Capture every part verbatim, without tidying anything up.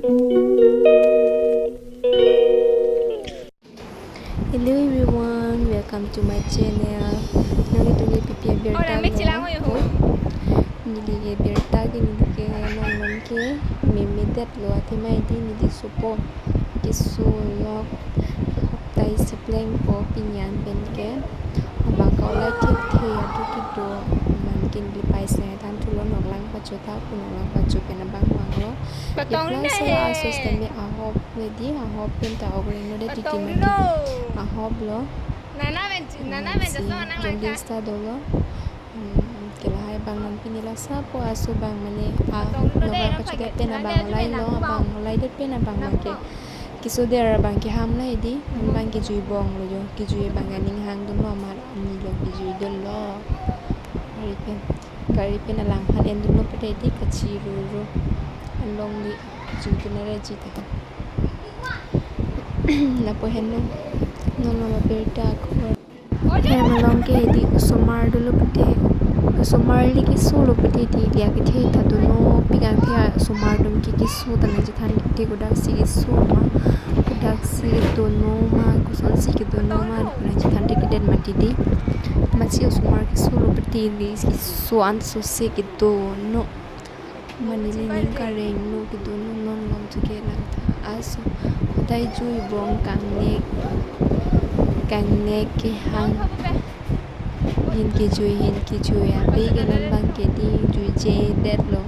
Hello everyone, welcome to my channel. Nanglitum ke P P A birta lo. Neli ke birta ke, neli ke nonglong ke meme detlo, athema hedi neli sopo keso lo, hapta isi plengpo pini an pen ke. Abang ke olai thekthe adu kedo, amat ke neli paisa than thulo, noklang pacho ta pu, noklang pacho pen abang vanglo. Patong plus deh. Aso sitame ahop lo hedi, ahop pen ta ok reng lo deh, titi mati. Ahop lo. Nana men, nana men, si jaso nang jaundice ta dolo. Hmm, ke lahai abang non pini laso apo aso abang mane, ah, patong deh, noklang pacho det pen abang olai lo, abang olai det pen abang abang ke keso der abang ke ham lo hedi, abang kejui bong lo jo, kejui abang aning hang dunlo, amat ani lo kejui dunlo. Gari pen, gari pen alangphan en dunlo pute hedi, kachiruru. Along di jui dunare jita. Lapu henlo, non lo birta ko. Hem along ke hedi osomar dolo pute. Osomar le keso lo pute hedi, liya kethe ta dono, pik angthe osomar atum ke keso ta nangchethan thekthe, kodaksi keso ma, kodaksi kedono ma, kosonsi kedono ma, nangchethan thekthedet mati dei. Amatsi osomar keso lo pute hedi, keso an sose kedono. Mane nening kareng lo kedono, non lom thuke lang ta. Aso, hodai jui bong kangnek, kangnek kehang. Hin kejui, hin kejui, ape ke non abang ke hedi juije detlo.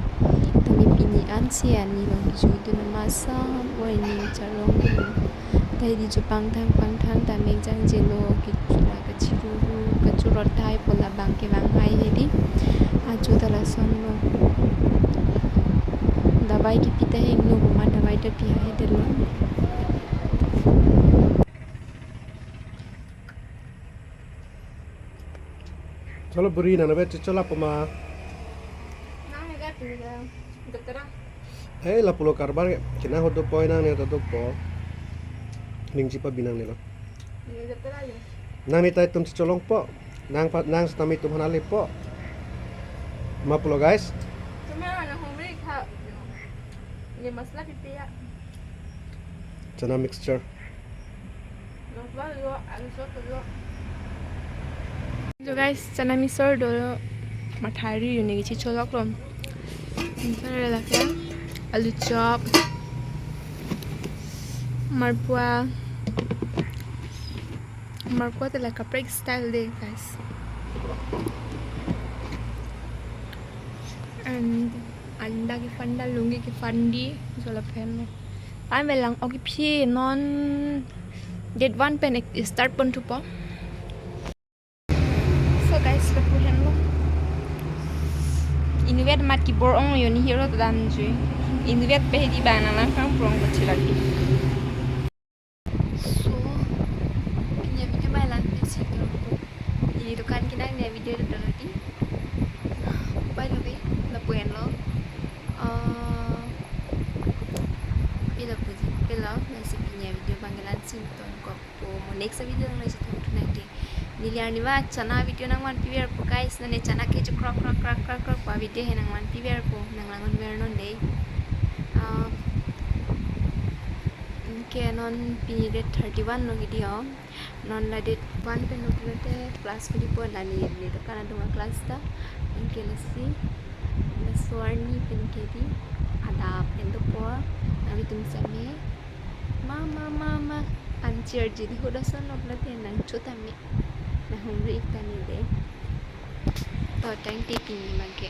Tame pini ansi ani long kejui dun masa, boi ni chalong dun. Tahai di jo pangthang pangthang ta mek jangjelo, kechula kachiruru kachurot tahai pu labang ke vanghai hedi. Ajo ta lason lo. Davai kepi ta hingno, buma davai ta pi hai detlo. Cholo buri, nang nave checholap ma. Nang nave ka tu ka dokter. Hei, lapulo karbar ke, kena hodo poi nang ne to dok po. Ning chipa binang ne lo. Ini dokter aja. Nang ne tai atum checholong po. Nang pa, nang sitame atum hanale po. Ma pulo, guys. Cuma anak hombre kha. Ini masala pipi ya. Chana mixture. So guys, chana mixture dolo, mathari uni kichi cholok lo. Anpar lake alu chop, marpua, marpua te la kaprek style dei, guys. And anda ke fanda, lungi ke fandi, jola pen. Time velang, okay, phi non date one pen ek start pon thupo. So guys, lapu henlo. Inutvet amat kebor ong yo, ne hero ta damjui. Inutvet pe hedi bang nang lang kang prong ba chilagi. So, pini video abang la-an pensi tong ko. Pini dukan kenang ne video do lagi. By the way, lapu henlo. Ah, pila puji, pila, lasi pini video abang la-an pensi tong ko. Po mo next video nang nangchetong thunang dei. Neli arni ba chana video nangvanpi verpo guys. Nane chana ke jo krok krok krok krok krok pa video he nangvanpi verpo, nang langdun vernon dei. Ah, ke non pini date thirty-one lo hedi ho. Non la date one pen lo pulote class ke dipo, la ne, ne dukan adung a-class ta. Anke lasi laso arni pen ke hedi adap pen dopo. Nanglitum sitame. Ma, ma, ma, ma. An chair jidi hoda son lo pulote nangcho tame. Nang humri ik tame dei. To tangte pini abang ke.